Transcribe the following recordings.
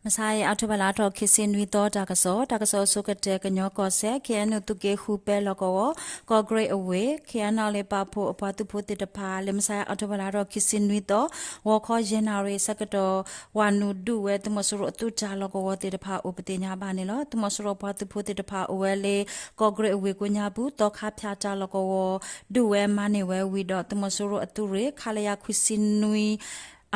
မဆါအံၤ အီးထိဘၢၣ်လါထီၣ်ခံဆံနွံသီ တၢ်ကစီၣ်, တၢ်ကစီၣ်အဆိကတၢၢ် ကညီကီၢ်စဲၣ် ခ့ၣ်အဲၣ်ယူၣ် သုးက့ဃု ပဲလီၢ်ကဝီၤ, ကီၢ်ကရ့ၣ်အဝ့ၢ် ခ့ၣ်အဲၣ်ယူၣ် ပာ်ဖှိၣ်အပှၤသုးဖိသ့ၣ်တဖၣ် လၢမဆါအံၤ အီးထိဘၢၣ်လါထီၣ်ခံဆံနွံသီ ဂီၤခီယဲၢ်နၣ်ရံၣ်ဆၢကတီၢ် ဝၤနုာ်ဒုးဝဲသုးမီၤစိရိၤအသုးတၢ်လီၢ်ကဝီၤသ့ၣ်တဖၣ်အိၣ် ပသ့ၣ်ညါဘၣ်န့ၣ်လီၤ. သုးမီၤစိရိၤပှၤသုးဖိသ့ၣ်တဖၣ်အိၣ်ဝဲလၢ ကီၢ်ကရ့ၣ်အဝ့ၢ်ကိးညါပူၤ သီခါဖၠၣ်တၢ်လီၢ်ကဝီၤ ဒုးဝဲမၤန့ၢ်ဝဲဝံၤဒီး သုးမီၤစိရိၤအသုးရ့ၣ် ခလရ ခွံဆံနွံ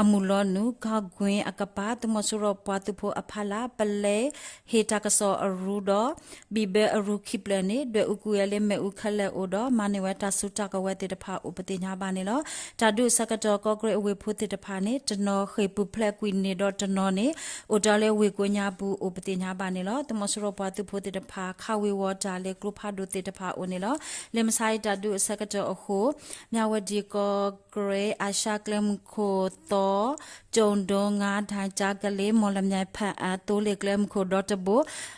အမုၢ်လီၤနုာ် ခီၣ်ကွ့ၣ်အကပၤ သုးမီၤစိရိၤပှၤသုးဖိအဖီလာ် ပလဲဟ့ၣ်တၢ်ကစီၣ်အရူဒီး ဘံၣ်ဘၢအရူခံဖျၢၣ်န့ၣ် ဒွဲၣ်အူကွံာ်ဝဲလၢမ့ၣ်အူခဲလၢာ်အိၣ်ဒီး မၤန့ၢ်ဝဲတၢ်စုတၢ်ကဝဲၤသ့ၣ်တဖၣ်အိၣ် ပသ့ၣ်ညါဘၣ်န့ၣ်လီၤ. တၢ်ဒုးအဆၢကတီၢ် ကီၢ်ကရ့ၣ်အဝ့ၢ်ဖိသ့ၣ်တဖၣ်န့ၣ် တနီၤဃ့ၢ်ပူၤဖျဲးကွံာ်န့ၣ်ဒီးတနီၤန့ၣ် အိၣ်တ့ၢ်လၢဝ့ၢ်ကိးညါပူၤအိၣ် ပသ့ၣ်ညါဘၣ်န့ၣ်လီၤ. သုးမီၤစိရိၤပှၤသုးဖိသ့ၣ်တဖၣ် ခးဝ့ၤဝီၤတၢ်လၢကျိဖးဒိၣ်သ့ၣ်တဖၣ်အိၣ်န့ၣ်လီၤ. လၢမဆါအံၤတၢ်ဒုးအဆၢကတီၢ်အဃိ မၠၣ်ဝတံၣ် ကီၢ်ကရ့ၣ် အၤၡါကျဲမုၢ်ခိၣ်သီ ကၠိၣ်ဒိ ငါးထၣ် ကၠါကလ့ မီၣ်လမၠဲၣ် ဖၣ်အၣ် သိလ့ၣ်ကျဲမုၢ်ခိၣ်ဒီတဘိ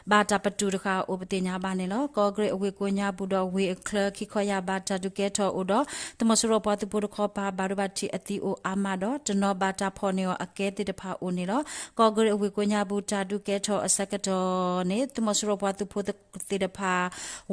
ဘၣ်တၢ်ပတုာ်တဃာ်အိၣ် ပသ့ၣ်ညါဘၣ်န့ၣ်လီၤ. ကီၢ်ကရ့ၣ်အဝ့ၢ်ကိးညါပူၤဒီးဝ့ၢ်အချၢ ခံခီယာ်ဘးတၢ်ဒုးကဲထီၣ်အိၣ်ဒီး သုးမီၤစိရိၤပှၤသုးဖိတခီပၤ ဘၣ်ဒိဘၣ်ထံးအသံအိၣ်အါမးဒီး တနီၤဘၣ်တၢ်ဖီၣ်န့ၢ်အီၤအကဲသ့ၣ်တဖၣ်အိၣ်န့ၣ်လီၤ. ကီၢ်ကရ့ၣ်အဝ့ၢ်ကိးညါပူၤ တၢ်ဒုးကဲထီၣ်အဆၢကတီၢ်န့ၣ် သုးမီၤစိရိၤပှၤသုးဖိသ့ၣ်တဖၣ်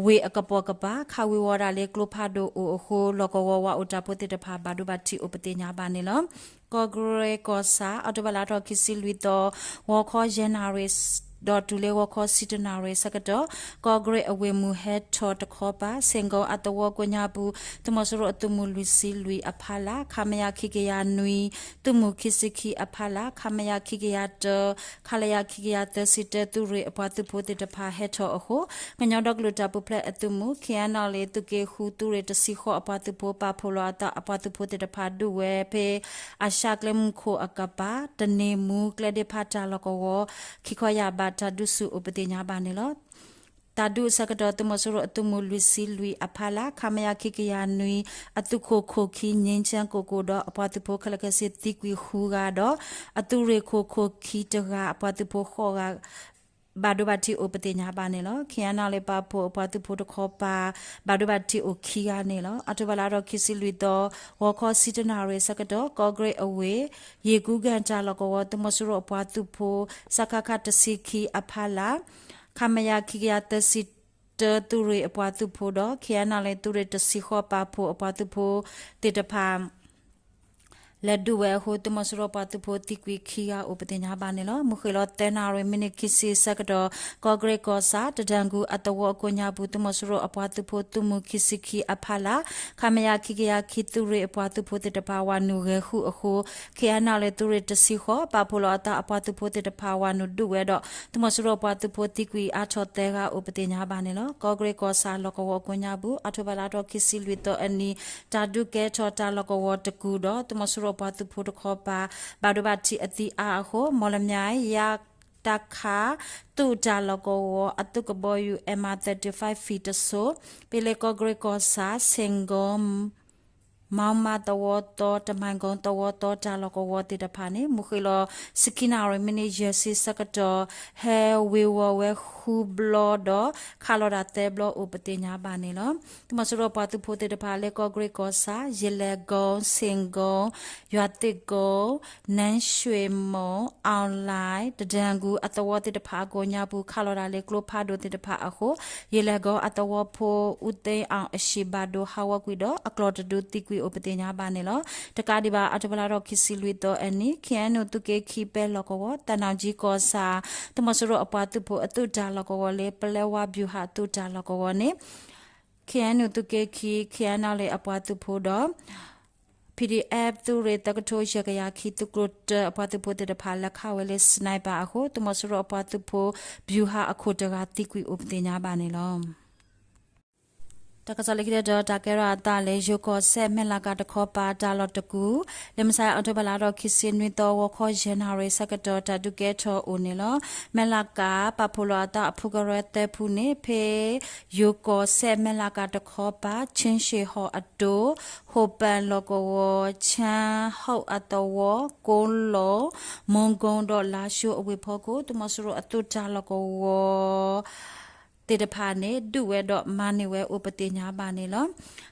ဝ့ၢ်အကပိာ်ကပၤ ခးဝ့ၤဝီၤတၢ်လၢကျိဖးဒိၣ်အိၣ်အဃိ လီၢ်ကဝီၤဝၤအိၣ်တၢ်ဖိသ့ၣ်တဖၣ် ဘၣ်ဒိဘၣ်ထံးအိၣ် ပသ့ၣ်ညါဘၣ်န့ၣ်လီၤ. ကီၢ်ကရ့ၣ်ကီၢ်ဆၣ် အီးထိဘၢၣ်လါထီၣ်ခံဆံလွံၢ်သီ ဂီၤခီယဲၢ်နၣ်ရံၣ် ဒီးတုၤလၢဂီၤခီဆံတၢနၣ်ရံၣ်ဆၢကတီၢ် ကီၢ်ကရ့ၣ်အဝ့ၢ်မုၢ်ဟဲထီၣ်တခီပၤ ဆ့ၣ်ကီအသဝီကိးညါပူၤ သုးမီၤစိရိၤအသုးမုၢ်လွံၢ်ဆံလွံၢ်အဖီလာ် ခမရ ခံကယၤနွံ သုးမုၢ်ခံဆံခံအဖီလာ် ခမရ ခံကယၤတၢ ခလရ ခံကယၤသၢဆံတၢ သုးရ့ၣ်အပှၤသုးဖိသ့ၣ်တဖၣ်ဟဲထီၣ်အဃိ ကညီဒီကလုာ်တၢ်ပူၤဖျဲးအသုးမုၢ် ခ့ၣ်အဲၣ်ယူၣ် သုးက့ဃု သုးရ့ၣ်တဆံဃိးအပှၤသုးဖိ ပာ်ဖှိၣ်လီၤအသးအပှၤသုးဖိသ့ၣ်တဖၣ် ဒုးဝဲဖဲ အၤၡါကျဲမုၢ်ခိၣ်အကပၤ တန့ၢ်မူ ကျဲဒ့ဖးတၢ်လီၢ်ကဝီၤ ခံခီယာ်ဘးတၢ်ဒုးဆူၣ်အိၣ် ပသ့ၣ်ညါဘၣ်န့ၣ်လီၤ. တၢ်ဒုးအဆၢကတီၢ် သုးမီၤစိရိၤအသုးမုၢ်လွံၢ်ဆံလွံၢ်အဖီလာ် ခမရ ခံကယၤနွံ အသုးခိၣ်ခိၣ်ခံ ငြိမ်းချမ်း ကိၢ်ကိၢ်ဒီး အပှၤသုးဖိခဲလၢာ်ခဲဆ့သံကွံာ်ဃုဂၤဒီး အသုးရ့ၣ်ခိၣ်ခိၣ်ခံတဂၤ အပှၤသုးဖိဃိးဂၤ ဘၣ်ဒိဘၣ်ထံးအိၣ် ပသ့ၣ်ညါဘၣ်န့ၣ်လီၤ. ခ့ၣ်အဲၣ်ယူၣ် ပာ်ဖှိၣ်အပှၤသုးဖိတခီပၤ ဘၣ်ဒိဘၣ်ထံးအိၣ်ခံဂၤန့ၣ်လီၤ. အီးထိဘၢၣ်လါထီၣ်ခံဆံလွံၢ်သီ ဂီၤခီဆံတၢနၣ်ရံၣ်ဆၢကတီၢ် ကီၢ်ကရ့ၣ်အဝ့ၢ် ယ့ၣ်ကူကၣ်တၢ်လီၢ်ကဝီၤ သုးမီၤစိရိၤအပှၤသုးဖိ စကခ တဆံခံအဖီလာ် ခမရ ခံကယၤသၢဆံတၢ သုးရ့ၣ်အပှၤသုးဖိဒီး ခ့ၣ်အဲၣ်ယူၣ် သုးရ့ၣ်တဆံဃိး ပာ်ဖှိၣ်အပှၤသုးဖိသ့ၣ်တဖၣ် လဲၤဒုးဝဲအဃိ သုးမီၤစိရိၤပှၤသုးဖိသံကွံာ်ခံဂၤအိၣ် ပသ့ၣ်ညါဘၣ်န့ၣ်လီၤ. မုၢ်ဃ့ၢ်လီၤသၢနၣ်ရံၣ် မံးနံးခံဆံဆၢကတီၢ် ကီၢ်ကရ့ၣ်ကီၢ်ဆၣ် တတၢၣ်ကူၣ်အသဝီကိးညါပူၤ သုးမီၤစိရိၤအပှၤသုးဖိသုးမုၢ်ခံဆံခံအဖီလာ် ခမရ ခံကယၤခံ သုးရ့ၣ်အပှၤသုးဖိသ့ၣ်တဖၣ် ဝၤနုာ်ဂဲၤဃုာ်အဃိ ခ့ၣ်အဲၣ်ယူၣ် သုးရ့ၣ်တဆံဃိး ပာ်ဖှိၣ်လီၤအသးအပှၤသုးဖိသ့ၣ်တဖၣ် ဝၤနုာ်ဒုးဝဲဒီး သုးမီၤစိရိၤပှၤသုးဖိသံကွံာ်အါထီၣ်သၢဂၤအိၣ် ပသ့ၣ်ညါဘၣ်န့ၣ်လီၤ. ကီၢ်ကရ့ၣ်ကီၢ်ဆၣ်လီၢ်ကဝီၤကိးညါပူၤ အီးထိဘၢၣ်လါထီၣ်ခံဆံလွံၢ်သီအနံၤ တၢ်ဒုးကဲထီၣ်တၢ်လီၢ်ကဝီၤတကူၢ်ဒီး သုးမီၤစိရိၤပှၤသုးဖိတခီပၤ ဘၣ်ဒိဘၣ်ထံးအသံအါအဃိ မီၣ်လမၠဲၣ် ယတခ သုးတၢ်လီၢ်ကဝီၤ အသုးကဘီယူၤ M R thirty-five ဖံးတစိၤ ဖဲလၢကီၢ်ကရ့ၣ်ကီၢ်ဆၣ် ဆ့ၣ်ကီ မီမၤသဝီသီ တမၤကီသဝီသီ တၢ်လီၢ်ကဝီၤသ့ၣ်တဖၣ်န့ၣ် မုၢ်ဃ့ၢ်လီၤ ဆံခံနၣ်ရံၣ် မံးနံးယဲၢ်ဆံဆၢကတီၢ် ဟဲဝ့ၤဝီၤဝဲဃုဘျီဒီး ခးလီၤတၢ်သၢဘျီအိၣ် ပသ့ၣ်ညါဘၣ်န့ၣ်လီၤ. သုးမီၤစိရိၤပှၤသုးဖိသ့ၣ်တဖၣ်လၢကီၢ်ကရ့ၣ်ကီၢ်ဆၣ် ယလဲၣ်ကီ ဆ့ၣ်ကီ ယွၤသ့ၣ်ကီ နၢၣ်ရွှ့ၣ်မိၢ် အီၣ်လဲၣ် တတၢၣ်ကူၣ်အသဝီသ့ၣ်တဖၣ်အကိးညါပူၤ ခးလီၤတၢ်လၢကျိဖးဒိၣ်သ့ၣ်တဖၣ်အဃိ ယလဲၣ်ကီအသဝီဖိ အူသ့အီၣ်အဟံၣ်ဘၣ်ဒိဟးဂီၤကွံာ်ဒီး အကျီၢ်တဒုသံကွံာ်အိၣ် ပသ့ၣ်ညါဘၣ်န့ၣ်လီၤ. တကးဒံးဘၣ် အီးထိဘၢၣ်လါထီၣ်ခံဆံလွံၢ်သီအနံၤ ခ့ၣ်အဲၣ်ယူၣ် သုးက့ခံ ပဲလီၢ်ကဝီၤ သၢနၣ်ကၠံကီၢ်ဆၣ် သုးမီၤစိရိၤအပှၤသုးဖိအသုးတၢ်လီၢ်ကဝီၤလၢ ပလဲဝါဗျူဟာအသုးတၢ်လီၢ်ကဝီၤန့ၣ် ခ့ၣ်အဲၣ်ယူၣ် သုးက့ခံ ခ့ၣ်အဲၣ်ယူၣ် အပှၤသုးဖိဒီး P D F သုးရ့ၣ်သၢကထိယဲၢ်ကယၤခံ သုးကျိၤတၢအပှၤသုးဖိသ့ၣ်တဖၣ် လဲၤခးဝဲလၢ sniper အဃိ သုးမီၤစိရိၤအပှၤသုးဖိ ဗျူဟာအခိၣ်တဂၤသံကွံာ်အိၣ် ပသ့ၣ်ညါဘၣ်န့ၣ်လီၤ. တၢ်ကစီၣ်လၢခံတတီၤ တၢ်ကဲထီၣ်အသးလၢ ယိၤကီၢ်စဲၣ် မဲၢ်လးကၤတခီပၤ တၢ်လီၢ်တကူၣ် လၢမုၢ်ဆါအီးထိဘၢၣ်လါထီၣ်ခံဆံနွံသီ ဂီၤခီယဲၢ်နၣ်ရံၣ်ဆၢကတီၢ် တၢ်ဒုးကဲထီၣ်အိၣ်န့ၣ်လီၤ. မဲၢ်လးကၤ ပာ်ဖှိၣ်လီၤအသးအဖုကရၢသၢဖုန့ၣ် ဖဲ ယိၤကီၢ်စဲၣ် မဲၢ်လးကၤတခီပၤ ခၠ့ၣ်ၡ့ၣ်ဟီၣ်အတိ ဟိၣ်ပၣ်လီၢ်ကဝီၤ ခၠၣ်ဟီၣ်အသဝီ ကိလီၢ် မိၢ်ကိဒီးလါၡိအဝ့ၢ်ဖီခိၣ် သုးမီၤစိရိၤအသုးတၢ်လီၢ်ကဝီၤ သ့ၣ်တဖၣ်န့ၣ် ဒုးဝဲဒီးမၤန့ၢ်ဝဲအိၣ် ပသ့ၣ်ညါဘၣ်န့ၣ်လီၤ.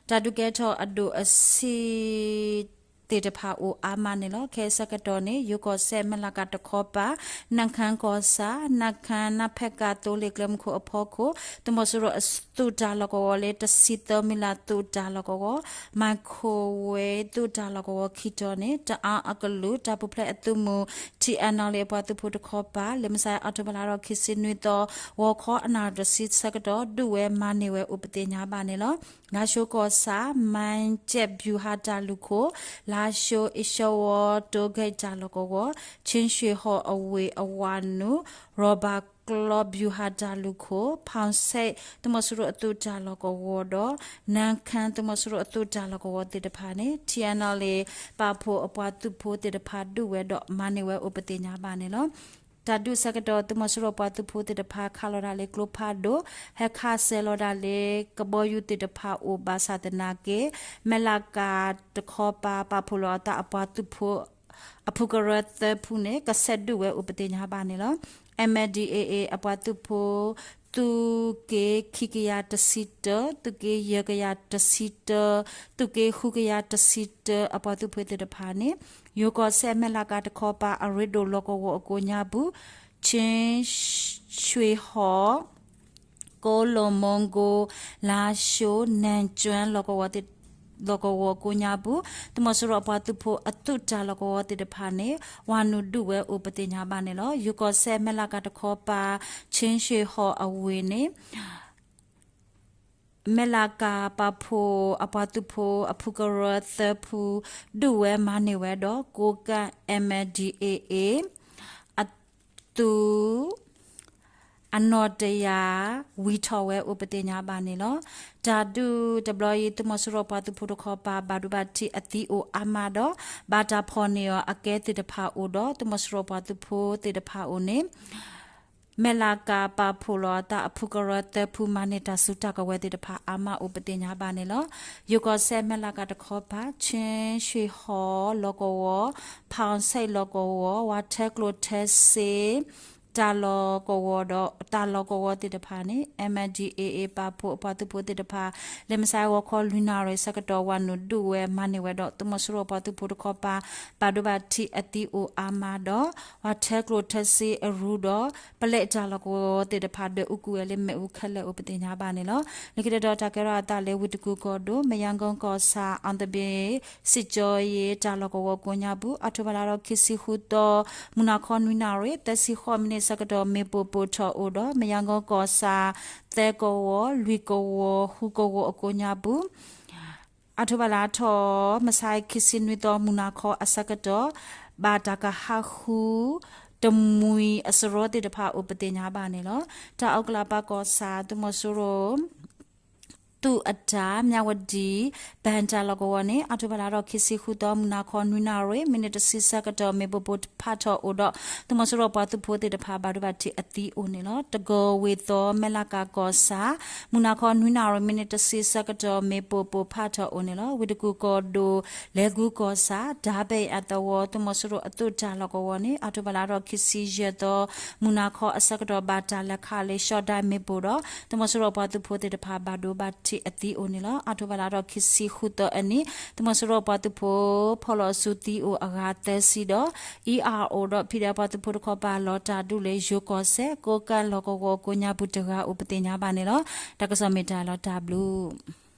တၢ်ဒုးကဲထီၣ်အဒိၣ်အဆံး သ့ၣ်တဖၣ်အိၣ်အါမးန့ၣ်လီၤ. ခဲအံၤဆၢကတီၢ်န့ၣ် ယိၤကီၢ်စဲၣ် မဲၢ်လးကၤတခီပၤ နၢ်ခၢၣ်ကီၢ်ဆၣ် နၢ်ခၢၣ် နၢ်ဖဲးကၤ သိလ့ၣ်ကျဲမုၢ်ခိၣ်အဖီခိၣ် သုးမီၤစိရိၤအသုးတၢ်လီၢ်ကဝီၤလၢ တဆံသၢမံၤလးသုးတၢ်လီၢ်ကဝီၤ မၤခိၣ်ဝဲသုးတၢ်လီၢ်ကဝီၤခံတီၤန့ၣ် တအါအကလုာ် တၢ်ပူၤဖျဲးအသုးမုၢ် ထံအၣ်နီၣ်လ့ၣ် အပှၤသုးဖိတခီပၤ လၢမုၢ်ဆါအီးထိဘၢၣ်လါဒီးခံဆံနွံသီ ဂီၤခီအနၣ်ရံၣ်တဆံဆၢကတီၢ် ဒုးဝဲမၤန့ၢ်ဝဲအိၣ်ပသ့ၣ်ညါဘၣ်န့ၣ်လီၤ. လါၡိကီၢ်ဆၣ် မၢကၠဲၣ် ဗျူဟာတၢ်လုၢ်ခိၣ် လါၡိ အ့ရှၢဝီ တိဂ့ၢ်တၢ်လီၢ်ကဝီၤ ခ့ၣ်ဆ့ၣ်ဟီၣ်အဝ့ၢ်အဝၤနုာ် ရီၣ်ဘၣ်ကျီ ဗျူဟာတၢ်လုၢ်ခိၣ် ဖီၣ်စဲး သုးမီၤစိရိၤအသုးတၢ်လီၢ်ကဝီၤဒီး နၢ်ခၢၣ် သုးမီၤစိရိၤအသုးတၢ်လီၢ်ကဝီၤသ့ၣ်တဖၣ်န့ၣ် ထံအၣ်နီၣ်လ့ၣ် ပာ်ဖှိၣ်အပှၤသုးဖိသ့ၣ်တဖၣ်ဒုးဝဲဒီးမၤန့ၢ်ဝဲအိၣ်ပသ့ၣ်ညါဘၣ်န့ၣ်လီၤ. တၢ်ဒုးဆၢကတီၢ် သုးမီၤစိရိၤပှၤသုးဖိသ့ၣ်တဖၣ် ခးလီၤဒၣ်လၢကျိဖးဒိၣ် ဟဲခးစဲးလီၤဒၣ်လၢကဘီယူၤသ့ၣ်တဖၣ်အိၣ်ဘၣ်ဆၣ်သနာ်က့ မဲၢ်လးကၤတခီပၤ ပာ်ဖှိၣ်လီၤအသးအပှၤသုးဖိ အဖုကရၢသၢဖုန့ၣ် ကဆဲးဒုးဝဲအိၣ်ပသ့ၣ်ညါဘၣ်န့ၣ်လီၤ. အ မၢ် ဒီး အ့ အ့ အပှၤသုးဖိ သုးက့ခံကယၤတဆံတၢ သုးက့ယဲၢ်ကယၤတဆံတၢ သုးက့ဃုကယၤတဆံတၢ အပှၤသုးဖိသ့ၣ်တဖၣ်န့ၣ် ယိၤကီၢ်စဲၣ် မဲၢ်လးကၤတခီပၤ အရ့ဒိၣ်လီၢ်ကဝီၤအကိးညါပူၤ ခ့ၣ်ဆ့ၣ်ဟီၣ် ကိးလိာ်မူကိး လါၡိ နၢ်ကၠွၣ် လီၢ်ကဝီၤကိးညါပူၤ သုးမီၤစိရိၤအပှၤသုးဖိအသုးတၢ်လီၢ်ကဝီၤသ့ၣ်တဖၣ်န့ၣ် ဝၤနုာ်ဒုးဝဲအိၣ်ပသ့ၣ်ညါဘၣ်န့ၣ်လီၤ. ယိၤကီၢ်စဲၣ် မဲၢ်လးကၤတခီပၤ ခ့ၣ်ဆ့ၣ်ဟီၣ်အဝ့ၢ်န့ၣ် မဲၢ်လးကၤပာ်ဖှိၣ်အပှၤသုးဖိအဖုကရၢသၢဖု ဒုးဝဲမၤန့ၢ်ဝဲဒီး ကိးကၣ် MNDAA အသုး အနီၣ်တယၢ် ဝံၢ်ထီၣ်ဝဲအိၣ်ပသ့ၣ်ညါဘၣ်န့ၣ်လီၤ. တၢ်ဒုးတဘျီအံၤ သုးမီၤစိရိၤပှၤသုးဖိတခီပၤ ဘၣ်ဒိဘၣ်ထံးအသံအိၣ်အါမးဒီး ဘၣ်တၢ်ဖီၣ်န့ၢ်အီၤအကဲသ့ၣ်တဖၣ်အိၣ်ဒီး သုးမီၤစိရိၤပှၤသုးဖိသ့ၣ်တဖၣ်အိၣ်န့ၣ် မဲၢ်လးကၤပာ်ဖှိၣ်လီၤအသးအဖုကရၢသၢဖု မၤန့ၢ်တၢ်စုတၢ်ကဝဲၤသ့ၣ်တဖၣ်အါမးအိၣ်ပသ့ၣ်ညါဘၣ်န့ၣ်လီၤ. ယိၤကီၢ်စဲၣ် မဲၢ်လးကၤတခီပၤ ခ့ၣ်ဆ့ၣ်ဟီၣ်လီၢ်ကဝီၤ ဖီၣ်စဲးလီၢ်ကဝီၤ ဝၤထၢကျိၣ်ထၢစ့ တၢ်လီၢ်ကဝီၤဒီး တၢ်လီၢ်ကဝီၤသ့ၣ်တဖၣ်န့ၣ် MNDAA ပာ်ဖှိၣ်အပှၤသုးဖိသ့ၣ်တဖၣ် လၢမုၢ်ဆါဂီၤခီလွံၢ်နၣ်ရံၣ်ဆၢကတီၢ် ဝၤနုာ်ဒုးဝဲမၤန့ၢ်ဝဲဒီး သုးမီၤစိရိၤပှၤသုးဖိတခီပၤ ဘၣ်ဒိဘၣ်ထံးအသံအိၣ်အါမးဒီး ဝၤထၢကျိၣ်ထၢစ့အရူဒီး ပလဲတၢ်လီၢ်ကဝီၤသ့ၣ်တဖၣ် ဒွဲၣ်အူကွံာ်ဝဲလၢမ့ၣ်အူခဲလၢာ်အိၣ်ပသ့ၣ်ညါဘၣ်န့ၣ်လီၤ. လၢခံတတီၤ တၢ်ကဲထီၣ်အသးလၢဝ့ၢ်တကူၣ်ကီၢ်ဒိၣ် မယါကီၢ်ကီၢ်ဆၣ် အီသဘ့ၣ် စံၣ်ကၠီယ့ၣ် တၢ်လီၢ်ကဝီၤကိးညါပူၤ အီးထိဘၢၣ်လါဒီးခံဆံဃုသီ မုၢ်နၤခီနွံနၣ်ရံၣ် သၢဆံဃိးမံးနံးဆၢကတီၢ် မ့ၣ်ပိၢ်ပိၢ်ထီၣ်အိၣ်ဒီး မယါကီၢ်ကီၢ်ဆၣ် သၢကဝီၤ လွံၢ်ကဝီၤ ဃုကဝီၤအကိးညါပူၤ အီးထိဘၢၣ်လါထီၣ် မုၢ်ဆါခံဆံနွံသီ မုၢ်နၤခီအဆၢကတီၢ် ဘၣ်တၢ်ကဟးဃု တမှံၤအစရီသ့ၣ်တဖၣ်အိၣ်ပသ့ၣ်ညါဘၣ်န့ၣ်လီၤ. တၢ်အိၣ်ကလးပၢ်ကီၢ်ဆၣ် သုးမီၤစိရိၤ သုးအတၢ် မၠၣ်ဝတံၣ် ဘၣ်တၢ်လီၢ်ကဝီၤန့ၣ် အီးထိဘၢၣ်လါဒီးခံဆံဃုသီ မုၢ်နၤခီနွံနၣ်ရံၣ် မံးနံးတဆံဆၢကတီၢ် မ့ၣ်ပိၢ်ပိၢ်ဖးထီၣ်အိၣ်ဒီး သုးမီၤစိရိၤပှၤသုးဖိသ့ၣ်တဖၣ် ဘၣ်ဒိဘၣ်ထံးအသံအိၣ်န့ၣ်လီၤ. တကဝ့ၤသီ မဲၢ်လးကၤကီၢ်ဆၣ် မုၢ်နၤခီနွံနၣ်ရံၣ် မံးနံးတဆံဆၢကတီၢ် မ့ၣ်ပိၢ်ပိၢ်ဖးထီၣ်အိၣ်န့ၣ်လီၤ. ဝ့ၢ်တကူၣ်ကီၢ်ဒိၣ် လဲၤကူကီၢ်ဆၣ် တၢ်ဘဲၣ်အသဝီ သုးမီၤစိရိၤအသုးတၢ်လီၢ်ကဝီၤန့ၣ် အီးထိဘၢၣ်လါဒီးခံဆံယဲၢ်သီ မုၢ်နၤခီအဆၢကတီၢ် ဘၣ်တၢ်လဲၤခးလၢ ရှီၣ်ဒၣ်မ့ၣ်ပိၢ်ဒီး သုးမီၤစိရိၤပှၤသုးဖိသ့ၣ်တဖၣ် ဘၣ်ဒိဘၣ်ထံးအသံအိၣ်န့ၣ်လီၤ. အီးထိဘၢၣ်လါဒီးခံဆံဃုသီအနံၤ သုးမီၤစိရိၤပှၤသုးဖိ ဖီၣ်လီၤစုသံအိၣ်အဂၤသၢဆံဒီး အံၤအါအိၣ်ဒီး ဖံးဒဲးပှၤသုးဖိတခီပၤ လီၤတၢ်ဒုးလၢယိၤကီၢ်စဲၣ် ကိးကၣ်လီၢ်ကဝီၤကိးညါပူၤတဂၤအိၣ်ပသ့ၣ်ညါဘၣ်န့ၣ်လီၤ. တၢ်ကစီၣ်မ့ၢ်တၢ်လီၤတၢ်ဘျုး